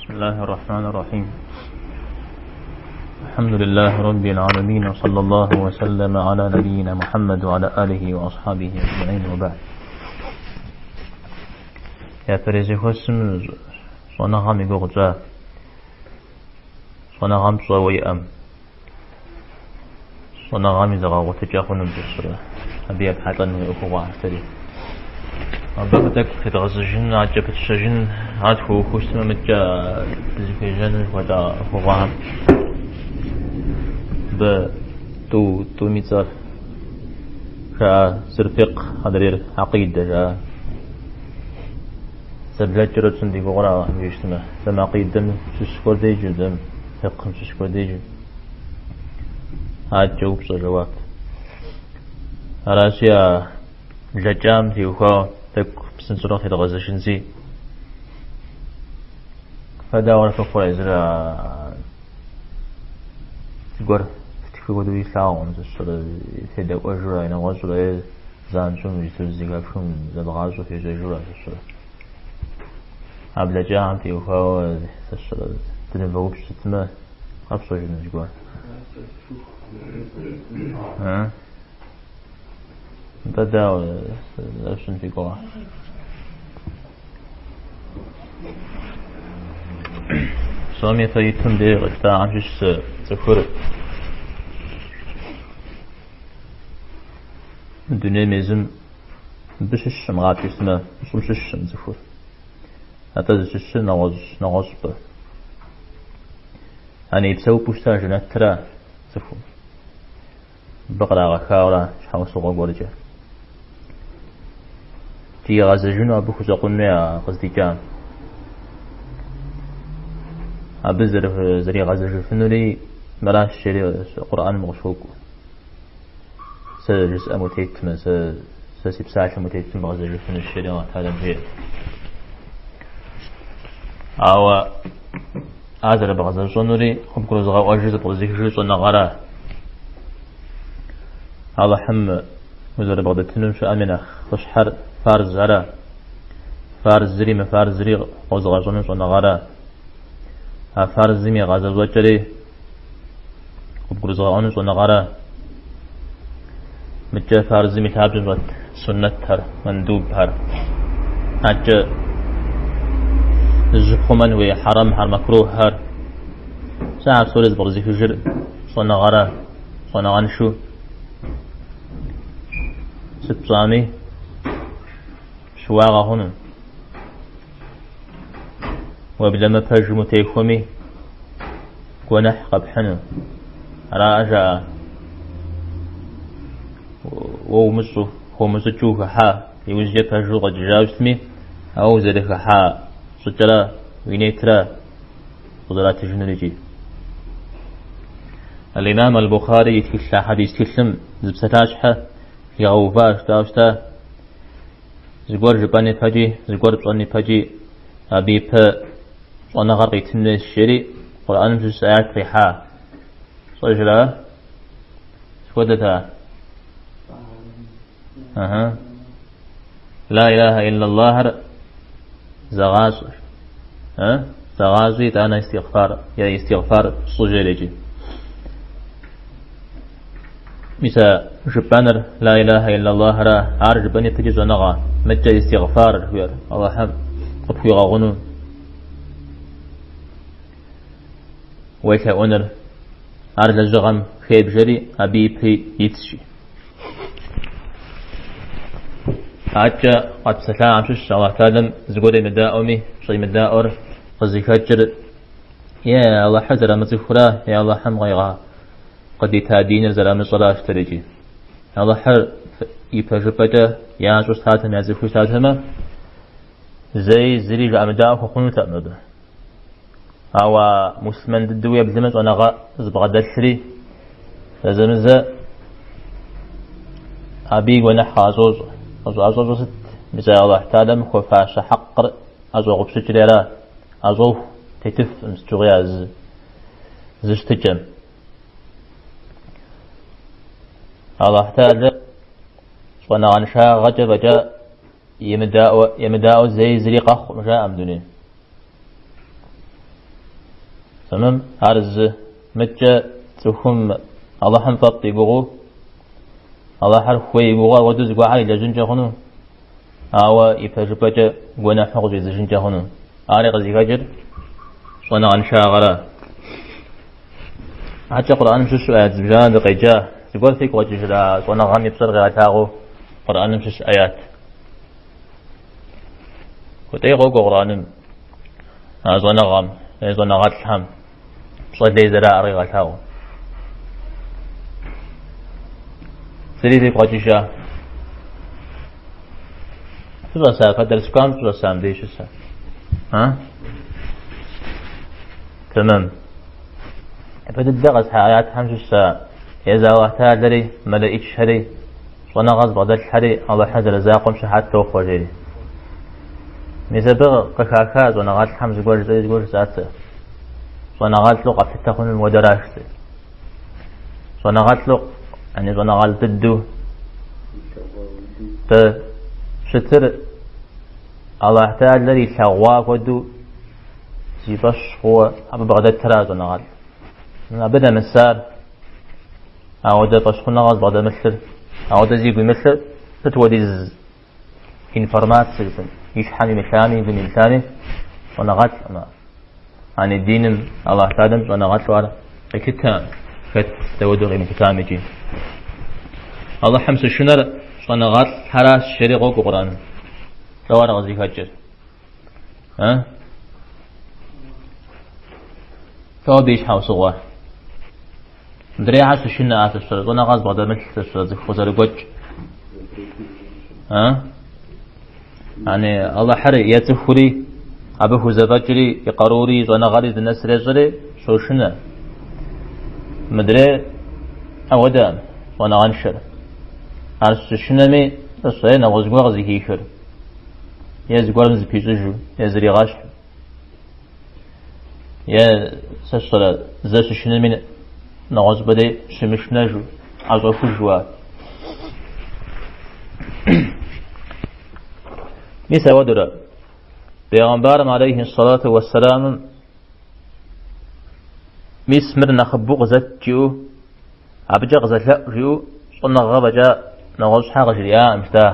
بسم الله الرحمن الرحيم الحمد لله رب العالمين وصلى الله وسلم على نبينا محمد وعلى آله وأصحابه أجمعين وبعد Япэрей зэхуэсым щӏэныгъэм и гугъу тщӏа, щӏэныгъэм пщӏэуэ иӏэм, щӏэныгъэм и зэгъэгъуэтыкӏэ хъунум щыщрэ, абы епхьэлӏэн хуей ӏуэхугъуэхэр сытри. Абы тӏэкӏу тедгъэзэжын, адэкӏэ пытщэжын, ар тхуэухыу щытмэ, мыдкӏэ дызыхуежьэну жыхуэтӏа ӏуэхугъуэхэм. Абы тӏу, тӏум и цӏэр жаӏа, зыр фикъх, адрейр акъидэ жаӏа. Зэблэкӏыурэ тщӏын ди гугъэр Алыхьым хуейуэ щытмэ, зэм акъидэм щыщ гуэр деджэу, зэм фикъхым щыщ гуэр деджэу. Адэкӏэ упщӏэ жэуап. Аращи, а блэкӏам теухуауэ тӏэкӏу псынщӏэрэ къытедгъэзэжынси. Фэ дауэрэ фыхъурэ езыр а зыгуэр фтхы хуэдэу илъагъукъым, зыщӏэрэ федэӏуэжурэ, нэгъуэщӏурэ е занщӏэу иджыпсту зэхэфхым зэвгъащӏэу фежьэжурэ зыщӏэрэ. А блэкӏахэм теухуауэ зыщӏэрэ дынывэупщӏ щытмэ, къэфщӏэжыну зыгуэр. Нтӏэ дауэ зэфщӏын фи гугъэ? Псоми фэ итым деж къытщтахэм щыщ цӏыхур дунейм езым мыбы щыщкъым, къапщтэу щытмэ, щӏым щыщкъым цӏыхур. Атӏэ зыщыщыр нэгъуэщӏ, нэгъуэщӏыпӏэ. Ани и псэупӏэу щыта жэнэтра цӏыхум. Мыбы кърагъэхауэра щхьэусыгъуэ гуэркӏэ. Икӏи игъэзэжыну абы хущӏэкъун хуей а къыздикӏам. Абы зэригъэзэжыфынури мыращ жери Къурӏэным къыщокӏуэ. Сэ жысӏэм утетмэ, сэ си псалъэм утетмэ бгъэзэжыфынущ жери Алыхь Тэхьэлам жеӏэ. Ауэ ар зэрыбгъэзэщӏэнури къыбгурызыгъэӏуэжыр зэпкърызыхыжыр щӏэныгъэра. Алыхьым узэрыбгъэдэтыну щыӏэм и нэхъыщхьэр фарзхьэра. Фарзри мыфарзри къозыгъэщӏэну щӏэныгъэра. А фарзым и гъэзэщӏэкӏэри къыбгурызыгъэӏуэну щӏэныгъэра. Мыдкӏэ фарзым и лъабжьэм щӏэт суннэтхэр, мандубхэр. Адэкӏэ зыщыпхъумэн хуей хьэрэмхэр, макруххэр. Сэ а псори зэпкърызыхыжыр щӏэныгъэра, щӏэныгъэншэу сыт пщӏами щыуагъэ хъуну. Уеблэмэ пэжым утехуэми, гуэныхь къэпхьыну. Ара жаӏэ, уэ умыщӏу, хомыщӏыкӏыу ухыхьа, иужькӏэ пэжу къэкӏыжауэ щытми, ауэ узэрыхыхьа щӏыкӏэрэ уи нетрэ къызэратыжынур икӏи. Аль-Имам Аль-Бухари и тхылъ, а хьэдис тхылъым зы псалъащхьэ хигъэуващ, дауэ щыта? Зыгуэр жыпӏэн ипэкӏи, зыгуэр пщӏэн ипэкӏи, абы ипэ щӏэныгъэр къитын хуейщ, жери Къурӏэным щыщ аят къихьа. Пщӏэжрэ? Сыт хуэдэт ар? Аха. Ла илаха иллаллахыр зэгъащӏэ. А? Зэгъащӏи, итӏанэ истигъфар, е истигъфар щӏы жери икӏи. Мис а жыпӏэныр, ла илаха иллаллахра, ар жыпӏэн ипэкӏи щӏэныгъэ, мыдкӏэ истигъфар жыхуиӏэр, Алыхьым къыпхуигъэгъуну уелъэӏуныр, ар лэжьыгъэм хебжэри, абы ипи итщи. Адэкӏэ къэтпсэлъахэм щыщщ Алыхь Тэхьэлам зыгуэр емыдаӏуэми, щӏемыдаӏуэр къызыхэкӏыр е Алыхьыр зэрамыцӏыхура, е Алыхьым къигъэ къыдита диныр зэрамыщӏэращ икӏи. Алыхьыр ипэжыпӏэкӏэ ящӏэу щытатэм, яцӏыхуу щытатэмэ, зэи зыри жыӏэмыдаӏуэ хуэхъунутэкъым абы. Ауэ муслъымэн дыдэу уеблэмэ щӏэныгъэ зыбгъэдэлъри, зэзэмызэ абы и гуэныхь къыӏэщӏощӏэ. Къыщӏыӏэщӏощӏэр сыт? Мис а Алыхь Тэхьэлам хуэфащэ хьэкъыр ӏэщӏогъупщыкӏри ара, ӏэщӏоху, тетыфкъым сыт щыгъуи а зы щытыкӏэм. Алыхь Тэхьэлам щӏэныгъэншагъэкӏэ фӏэкӏа емыдаӏуэ зэи зыри къэхъукъым, жаӏэ мы дунейм. Тэмэм, ар зы мыткӏэ цӏыхум Алыхьым фӏэфӏ и гугъэу, Алыхьыр хуей и гугъэу ауэдэу зыгуэрхэр илэжьынкӏэ хъуну, ауэ ипэжыпӏэкӏэ гуэныхьу къыщӏидзыжынкӏэ хъуну. Ари къызыхэкӏыр щӏэныгъэншагъэра. Адэкӏэ Къурӏэным щыщу аят зыбжанэ дыкъеджа, зыгуэр фигу къэкӏыжрэ а щӏэныгъэм и пщӏэр къигъэлъагъуэу Къурӏэным щыщ аят. Куэдей къокӏуэ Къурӏэным а щӏэныгъэм, е щӏэныгъэлӏхэм пщӏэ лей зэраӏэр къигъэлъагъуэу. Зыри фигу къэкӏыжа? Фыщӏэса, фэ дэрс кӏуам фыщӏэса мыбдеж щыса? А? Тэмэм. Япэ дыдэ къэсхьа аятхэм щыщ а езы Аллахь Тэхьэлэри, мэлэӏичхэри, щӏэныгъэ зыбгъэдэлъхэри Алыхьыр зэрызакъуэм щыхьэт тохъуэ, жери. Мис абы къыхаха щӏэныгъэлӏхэм зыгуэр жысӏэри зыгуэр жысӏат сэ. Щӏэныгъэлӏу къэплъытэ хъунур мыуэдэращ жысӏэри. Щӏэныгъэлӏу, яни щӏэныгъэлӏ дыдэу дэ щытыр Аллахь Тэхьэлэр илъэгъуа хуэдэу зи фӏэщ хъууэ абы бгъэдэтра щӏэныгъэлӏ. Абы нэмысар, ауэдэ фӏэщхъуныгъэ зыбгъэдэмылъыр, ауэдэ зигу имылъыр сыт хуэдиз информацие жыпӏэн, и щхьэм имылъами, и гум имылъами, щӏэныгъэлӏкъым ар. Ани диным, Аллахь Тэхьэлэм щӏэныгъэлӏу ар къилъытэкъым, хэт дауэдэу къимылъытам икӏи. Алыхьым щышынэр щӏэныгъэлӏхэращ, жери къокӏуэ Къурӏэным. Лӏо ар къызыхэкӏыр. А? Лӏо абы и щхьэусыгъуэр. Мыдрейхэр щышынэ а сыщэ, щӏэныгъэ зыбгъэдэмылъ сыщэ, цӏыху къызэрыгуэкӏ. А? Ани Алыхьыр ецӏыхури, абы хузэфӏэкӏри, и къарури, и щӏэныгъэри здынэсыр ещӏэри, щошынэ. Мыдрей ауэдэ щӏэныгъэншэр. Ар щышынэми, сыщэ, е нэгъуэщӏ гуэр къызыхихыр. Е зыгуэрым зыпищӏыжу, е зригъэщхьу. Е сэ сщӏэрэ зэ щышынэми нэгъуэщӏыпӏэ дей щымышынэжу, ӏэщӏэхужу ар. Мис ауэдурэ, Бегъымбарым алейхи сэлату уэссэламым мис мыр нэхъыбэу къызэт жиӏэу, абыкӏэ къызэлъэӏу жиӏэу щӏэныгъэ фӏэкӏа нэгъуэщӏ щхьэ къыжриӏакъым, жытӏа.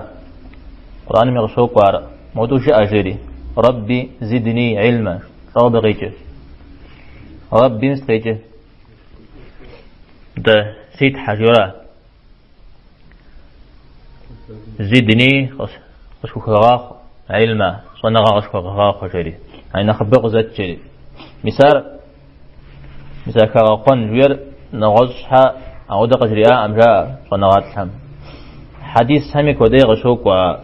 Къурӏэнми къыщокӏуэ ар. Модэу жыӏэ, жери. Рэбби зидни илма. Лӏо абы къикӏыр. Рэббим сыт къикӏыр? Дэ, си Тхьэ, жиӏэра. Зидни къысхухэгъахъуэ, илма, щӏэныгъэ къысхухэгъахъуэ, жери. Ай нэхъыбэ къызэт, жери. Мис ар, мис а хэгъэхъуэн жиӏэр нэгъуэщӏ щхьэ ауэдэ къыжриӏакъым, жаӏэ щӏэныгъэлӏхэм. Хьэдисхэми куэдей къыщокӏуэ а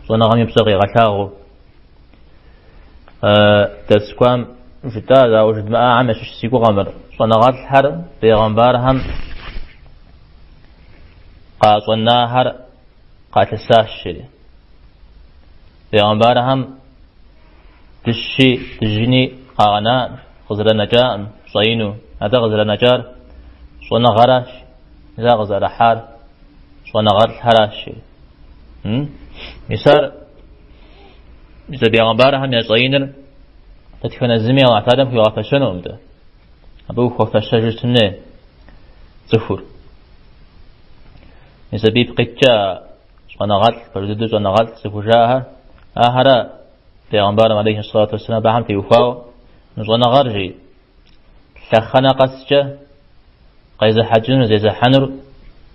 щӏэныгъэм и пщӏэ къигъэлъагъуэу. Дэрс кӏуам жытӏа, ауэ жыдмыӏахэм ящыщ си гугъэ мыр. Щӏэныгъэлӏхэр бегъымбархэм къащӏэнахэр къалъысащ, жери. Бегъымбархэм дыщи дыжьыни къагъэнаӏым, къызэранэкӏаӏым щӏэину. Атӏэ къызэранэкӏар щӏэныгъэращ, мис ар къызэрыхьар щӏэныгъэлӏхэращ, жери. Мис ар мис а бегъымбархэм я щӏэиныр дэтхэнэ зыми Алыхь Тэхьэлам хуигъэфэщэнукъым дэ. Абы ухуэфэщэжу щытын хуей цӏыхур. Мис абы ипкъ иткӏэ щӏэныгъэлӏ, пэж дыдэу щӏэныгъэлӏ зыхужаӏэхэр, ахэрэ бегъымбарым алейхи сэлату уэсселам абыхэм теухуауэ мы щӏэныгъэр жи лъэхъэнэ къэскӏэ къезыхьэкӏынур, зезыхьэнур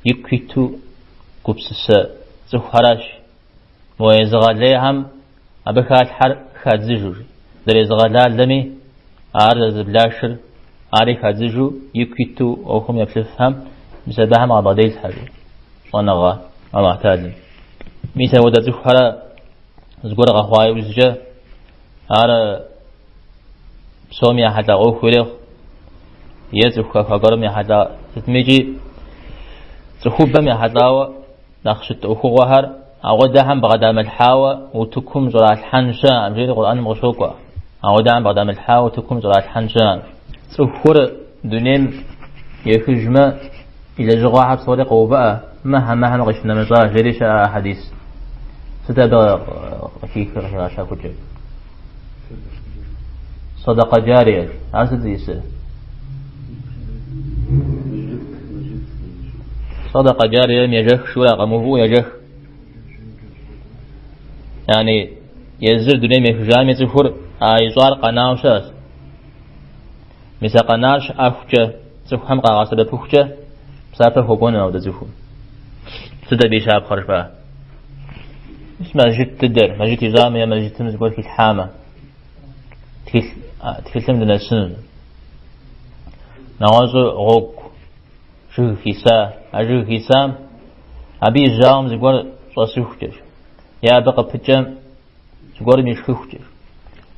ику иту гупсысэ цӏыхухэращ. Мо езыгъэлейхэм абы халъхьэр хадзыжу, зэрезыгъэлалэми ар зэрызэблашыр ари хадзыжу ику иту ӏуэхум еплъыфхэм, мис абыхэм къабгъэделъхьэ жи щӏэныгъэ Алыхь Тэхьэлам. Мис апхуэдэ цӏыхухэрэ зыгуэр къэхъуа иужькӏэ ар псоми ехьэлӏа ӏуэху ирехъу, е цӏыху хэха гуэрым ехьэлӏа сытми икӏи цӏыхубэм ехьэлӏауэ нэхъ щыт ӏуэхугъуэхэр ауэдэхэм бгъэдамылъхьауэ утыкум щӏралъхьэн щыӏэкъым, жери Къурӏэным къыщокӏуэ. Ауэдэхэм бгъэдамылъхьауэ утыкум щӏралъхьэн щыӏэкъым. Цӏыхур дунейм ехыжмэ, и лэжьыгъэхэр псори къоувыӏэ, мыхэм, мыхэм къищынэмыщӏа, жери щыӏэ хьэдис. Сыт абы къыхихыр, къыхигъэщхьэхукӏыр? Сэдэкъэ джариещ. Ар сыт зиӏысыр? Сэдэкъэ джарием ежэх жыура къэмыувыӏэу ежэх. Яни езыр дунейм ехыжами цӏыхур а ищӏар къэнауэ щыӏэщ. Мис а къэнар щыӏэхукӏэ, цӏыхухэм къагъэсэбэпыхукӏэ псапэ хуэкӏуэну ауэдэ цӏыхум. Сыт абы и щапхъэр жыпӏа? Мис мэжджыт дыдэр, мэжджыт ищӏамэ е мэжджытым зыгуэр хилъхьамэ. Тхылъ, тхылъым дынэсыну. Нэгъуэщӏу гъуэгу жыг хиса, а жыг хисам абы и жьауэм зыгуэр щӏэсыхукӏэщ, е абы къыпыкӏэм зыгуэрым ишхыхукӏэщ.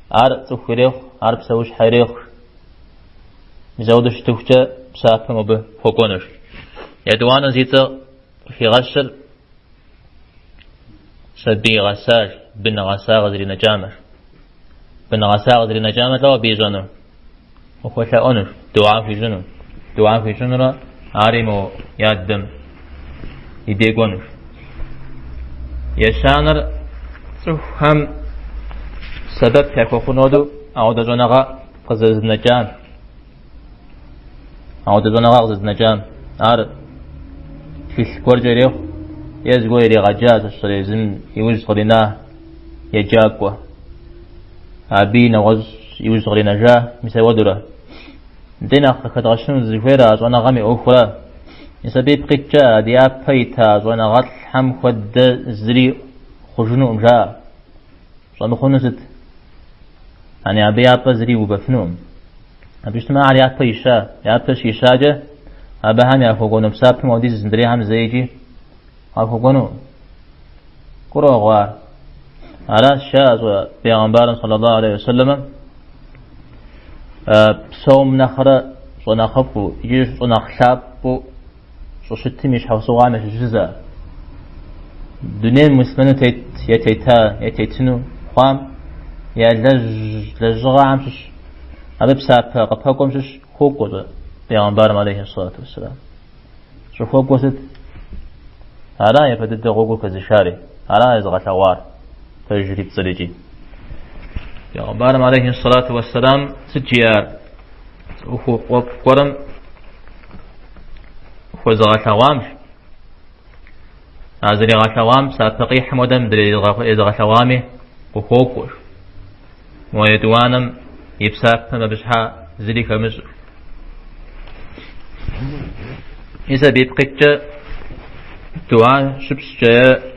Ар цӏыху ирехъу, ар псэущхьэ ирехъу. Мис ауэдэу щытыхукӏэ псапэм абы хуэкӏуэнущ. Етӏуанэ зи цӏэ къыхигъэщыр сабий гъэсащ, бын гъэса къызэринэкӏамэщ. Бын гъэса къызэринэкӏамэ, лӏо абы ищӏэнур? Къыхуэлъэӏуэнущ, дуа хуищӏыну. Дуа хуищӏынурэ ари мо и адэм и дей кӏуэнущ. Ещанэр цӏыхухэм сэбэп яхуэхъун хуэдэу ауэдэ щӏэныгъэ къызэзынэкӏам. Ауэдэ щӏэныгъэ къызэзынэкӏам ар тхылъ гуэркӏэ ирехъу е зыгуэр иригъэджа, сэ езым иужь кърина еджакӏуэ. Абы и нэгъуэщӏ иужь къринэжа, мис ауэдурэ. Дэ нэхъ къыхэдгъэщыну дызыхуейр а щӏэныгъэм и ӏуэхура. Мис абы ипкъ иткӏэ а ди япэ ита щӏэныгъэлӏхэм хуэдэ зыри хъужынукъым, жаӏэ. Щӏэмыхъуну сыт? Яни абы япэ зыри иувэфынукъым. Абы щытмэ ар япэ ища, япэ щищакӏэ абыхэм яхуэкӏуэну псапэм хуэдиз мыдрейхэм зэикӏи къахуэкӏуэнукъым. Гурыӏуэгъуэ ар. Аращ жаӏэ бегъымбарым саллаллаху алейхи вассаламэ псом нэхърэ щӏэнэхъыфӏу икӏи щӏэнэхъ лъапӏэу щӏыщытым и щхьэусыгъуэм ящыщ зы. Дунейм муслъымэну тет е тета е тетыну хъуам ялэжь лэжьыгъэхэм щыщ, абы псапэ къыпэкӏуэм щыщ хуокӏуэ щӏы бегъымбарым алейхи сэлату уэсселам. Щӏыхуэкӏуэр сыт? Ара япэ дыдэ гъуэгур хэзышари, ара езыгъэлъэгъуар, пэжри пцӏыри икӏи. Бегъымбарым алейхи сэлату уэсселам сыт жиӏар? Цӏыхуфӏ гуэрым хуэзыгъэлъэгъуамщ. А зэригъэлъэгъуам псапэ къихьым хуэдэ мыдрей езыгъэлъэгъуами къыхуокӏуэщ. Мо етӏуанэм и псапэм абы щхьа зыри хэмыщӏ. Мис абы ипкъ иткӏэ дуа щыпщӏкӏэ е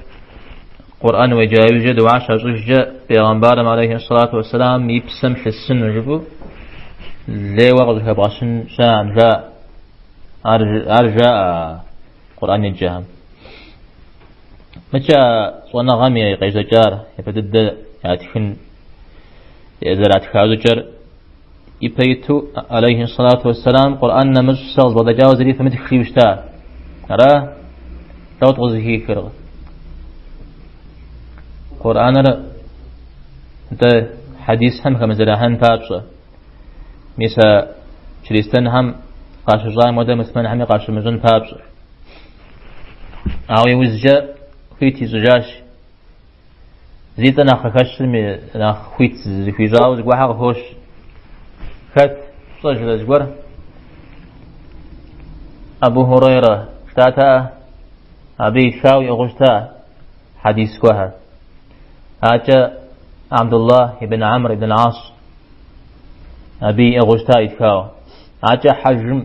Къурӏэн уеджа иужькӏэ дуа щащӏыжкӏэ бегъымбарым алейхи сэлату уэсселам и псэм лъысыну жыпӏэу лейуэ къызыхэбгъэщын щыӏэкъым, жаӏэ. Ар жаӏэ Къурӏэн еджэхэм. Мыкӏэ щӏэныгъэм и къежьэкӏар, япэ дыдэ ятхын зэратха щӏыкӏэр ипэ иту, алейхи сэлату уэсселам, Къурӏэн нэмыщӏ сэ къызбгъэдэкӏауэ зыри фымытх жиӏэу щыта. Ара? Лӏот къызыхихыр? Къурӏэныр дэ хьэдисхэм хэмызэрыхьын папщӏэ. Мис а чристэнхэм къащыщӏам хуэдэ муслъымэнхэми къащымыщӏын папщӏэ. Ауэ иужькӏэ хуит ищӏыжащ. Зи цӏэ нэхъ къыхэщым нэхъ хуит зыхуищӏауэ зыгуэрхэр къыхощ. Хэт пщӏэжрэ зыгуэр? Абу Хурейрэ щытатэӏэ, абы итхауэ иӏыгъыу щыта хьэдис гуэрхэр. Акӏэ Абдуллах ибн Амр ибн Ас абы иӏыгъыу щыта итхауэ. Акӏэ хьэжым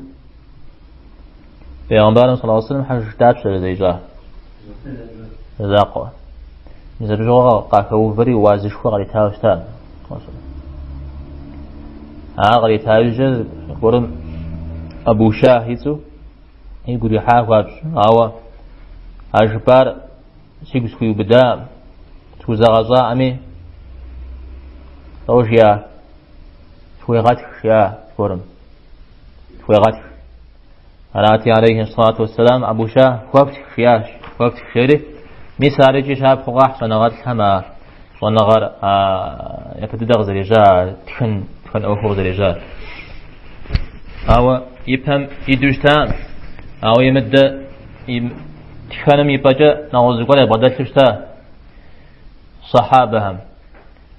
Бегъымбарым саллаллаху алейхи вассалам хьэж дапщэрэ зэрищӏа? Закъуэ. Мис абы щыгъуэ къахэувэри уазышхуэ къритауэ щыта. Ар кърита иужькӏэ зыгуэрым Абу Шах и цӏэу игу ирихьа хуабжьу. Ауэ а жыпӏар сигу схуиубыдаӏым, схузэгъэщӏаӏыми, лӏо жиӏа, схуегъэтх жиӏа зыгуэрым. Тхуегъэтх. Арати, алейхи сэлату уэсселам, Абу Шах хуэфтх жиӏащ, хуэфтх жери. Мис ар икӏи щапхъэу къахь щӏэныгъэлӏхэм а щӏэныгъэр а япэ дыдэ къызэрежьа, тхын, тхэн ӏуэхур къызэрежьар. Ауэ и пэм иду щытакъым, ауэ имыдэ тхэным и пӏэкӏэ нэгъуэщӏ зыгуэр ябгъэдэлъу щыта сахьабэхэм.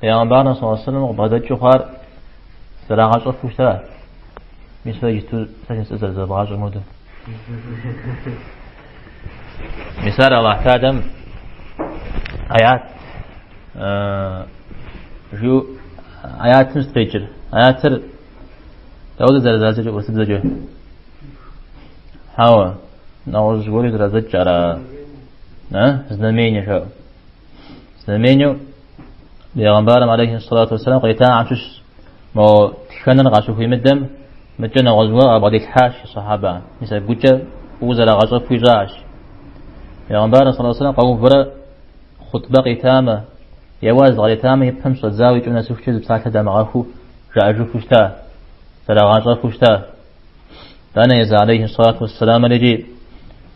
Пейгъэмбарым саллаллаху алейхи вассалам къыбгъэдэкӏыу хъуар. Зэрагъэщӏэфу щыта. Мис фэ иджыту сэ жысӏэр зэрызэвгъащӏэм хуэдэу. Мис ар Аллахь Тэхьэлам аят жиӏэу аятым сыт къикӏыр? Аятыр дауэ зэрызадзэкӏыр урысыбзэкӏэ? Хьэуэ, нэгъуэщӏ зыгуэри зэрадзэкӏ ара? Знамение жаӏэу. Знамениеу Бегъымбарым алейхи сэлату уэсселам къритахэм щыщ мо тхэныр къащыхуимыдэм мыкӏэ нэгъуэщӏ гуэр къабгъэдилъхьащ сэхьабэхэм. Мис а гукӏэ фӏыуэ зэрагъэщӏэфу ищӏащ. Бегъымбарым саллаллаху алейхи вассалам къэуврэ хъутбэ къитамэ, е уаз къритамэ и пэм щӏэдзауэ и кӏэм нэсыхукӏэ зы псалъэ дамыгъэхуу жаӏэжыфу щыта, зэрагъэщӏэфу щыта. Итӏанэ езы алейхи сэлату уэсселамыр икӏи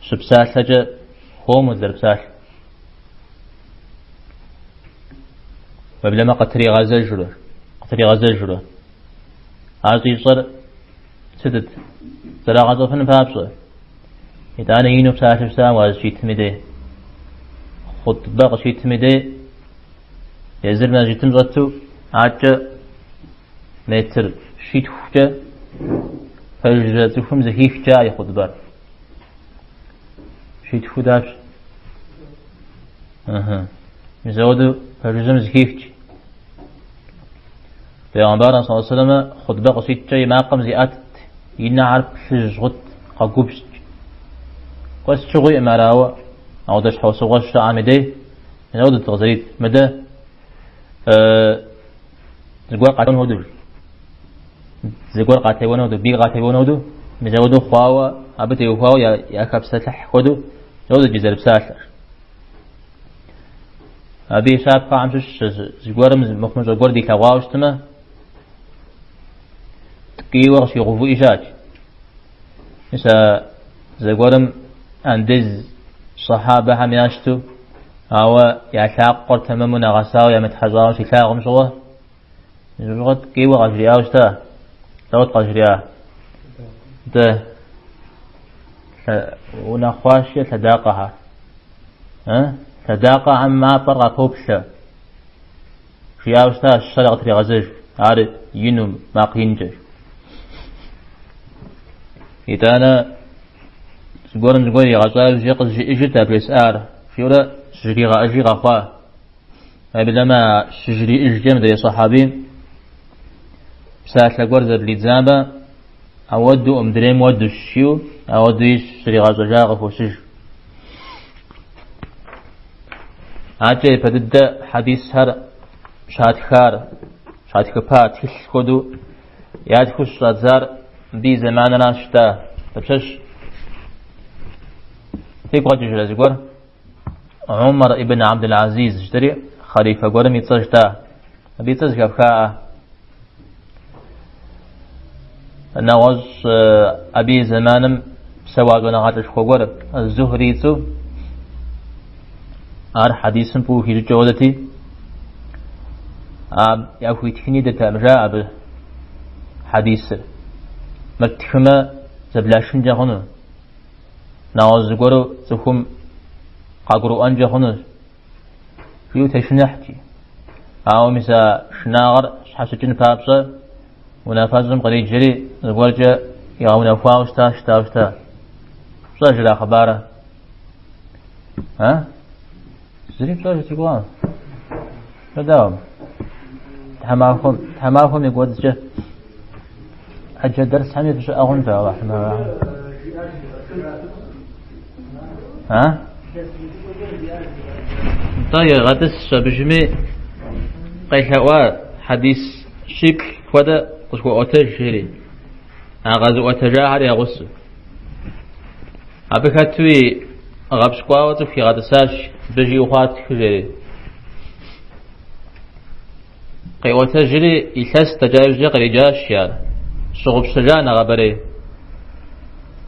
щыпсалъэкӏэ хуэму зэрыпсалъэ. Уеблэмэ къытригъэзэжурэ, къытригъэзэжурэ. Ар щӏищӏэр сытыт? Зэрагъэщӏэфын папщӏэ. Итӏанэ ину псалъэу щыта уаз щитым и дей. Хъутӏбэ къыщитым и дей езыр мэжджытым щӏэту акӏэ метр щитхукӏэ пэжыжьэ цӏыхум зэхихкӏэ и хъутӏбэр. Щитху дапщ? Ыхы. Мис ауэдэу пэжыжьэм зэхихкӏ. Пейгъэмбарым саллаллаху алейхи вассалам хъутбэ къыщиткӏэ и макъым зиӏэтт, и нэхэр плъыжь хъут, къэгубжьт. Кӏуэ сыт щыгъуиӏым ар, ауэ ауэдэ щхьэусыгъуэ щыщыӏэм и дей, мис ауэдэт къызэрит. Мыдэ зыгуэр къатеуэн хуэдэу, зыгуэр къатеуэн хуэдэу, бий къатеуэн хуэдэу, мис ауэдэу хъуауэ, абы теухуауэ яхэпсэлъыхь хуэдэу, ауэдэт иджы зэрыпсалъэр. Абы и щапхъэхэм щыщщ зыгуэрым мыхъумыщӏэ гуэр дилъэгъуауэ щытмэ, ткӏийуэ къыщигъэувыӏи щыӏэт. Мис а зэгуэрым андез сэхьабэхэм ящту, ауэ я лъакъуэр тэмэму нэгъэсауэ ямытхьэщӏауэ щилъагъум щыгъуэ, щыгъуэ ткӏийуэ къажриӏауэ щыта. Дауэт къажриӏа? Дэ унэхъуащи лъэдакъэхэр. Лъэдакъэхэм мафӏэр къапоплъэ. Жиӏауэ щытащ, щэрэ къытригъэзэж, ар ину, макъ инкӏэ. Итӏанэ зыгуэрым зыгуэр иригъэщӏа иужькӏэ къызжиӏэжыт а бжесӏар, жиӏэурэ щыжригъэӏэжи къэхъуа. Уеблэмэ а щыжриӏэжкӏэ мыдрей сэхьабийм псалъэ гуэр зэблидзамэ, ауэдэу мыдрейм уэдущ жиӏэу, ауэдэуи щригъэщӏэжа къыхощыж. Акӏэ япэ дыдэ хьэдисхэр щатхар, щатхыпа тхылъ хуэдэу ятхыу щыщӏадзар мыбы и зэманыращ щыта. Дапщэщ? Фигу къэкӏыжрэ зыгуэр? Умар ибн Абдул-Азиз жытӏэри хъалифэ гуэрым и цӏэ жытӏа. Абы и цӏэ зэхэфхаӏэ. Нэгъуэщӏ абы и зэманым псэуа щӏэныгъэлӏышхуэ гуэр Зухри и цӏэу ар хьэдисым фӏыуэ хищӏыкӏыу ауэдэти, яхуитхын идэтэкъым жаӏэ абы хьэдисыр. Мыр птхымэ зэблашынкӏэ хъуну. Нэгъуэщӏ зыгуэру цӏыхум къагурыӏуэнкӏэ хъунущ. Жиӏэу тешыныхьти. Ауэ мис а шынагъэр щхьэщыкӏын папщӏэ унафэщӏым къриджэри зыгуэркӏэ игъэунэхуауэ щыта, щытауэ щыта. Пщӏэжрэ а хъыбарыр? А? Зыри пщӏэж си гугъэм. Дауэ? Тхьэмахуэм, тхьэмахуэм и кӏуэцӏкӏэ ӏэджэ дэрсхэми фыщыӏэ хъунт, Алыхьым. А? Нтӏэ игъэтӏысщ абыжми къелъэӏуа хьэдис щиплӏ хуэдэ къысхуэӏуэтэж жери. А къэзыӏуэтэжахэр я гъусэу. Абы хэтуи гъэпщкӏуауэ цӏыху игъэтӏысащ, мыбы жиӏэу хъуар тхы жери. Къиӏуэтэжри илъэс дэкӏа иужькӏэ къриджащ ар. Сщыгъупщэжа нэгъабэрей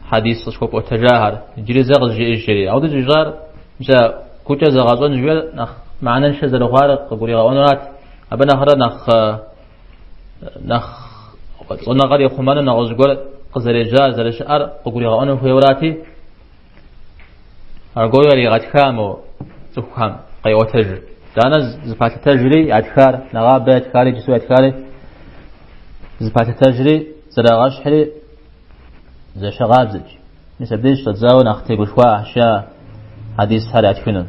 хьэдис къысхуэпӏуэтэжахэр, иджыри зэ къызжеӏэж жери. Ауэдэу щӏищӏар, мис а гукӏэ зэгъэщӏэн жиӏэр нэхъ мыхьэнэншэ зэрыхъуар къыгуригъэӏуэнурат. Абы нэхърэ нэхъ нэхъ щӏэныгъэр ихъумэну нэгъуэщӏ гуэр къызэрежьар, зэрыщыӏэр къыгуригъэӏуэну хуейуэрати, аргуэру яригъэтха мо цӏыхухэм къеӏуэтэжыр. Итӏанэ зэпалъытэжри ятхар, нэгъабэ ятхари, иджыпсту ятхари. зыпалъытэжри, зэрагъэщхьри зэщхьыркъабзэт. Мис абдеж щӏэдзауэ нэхъ тегушхуа шиа хьэдисхэр ятхыну.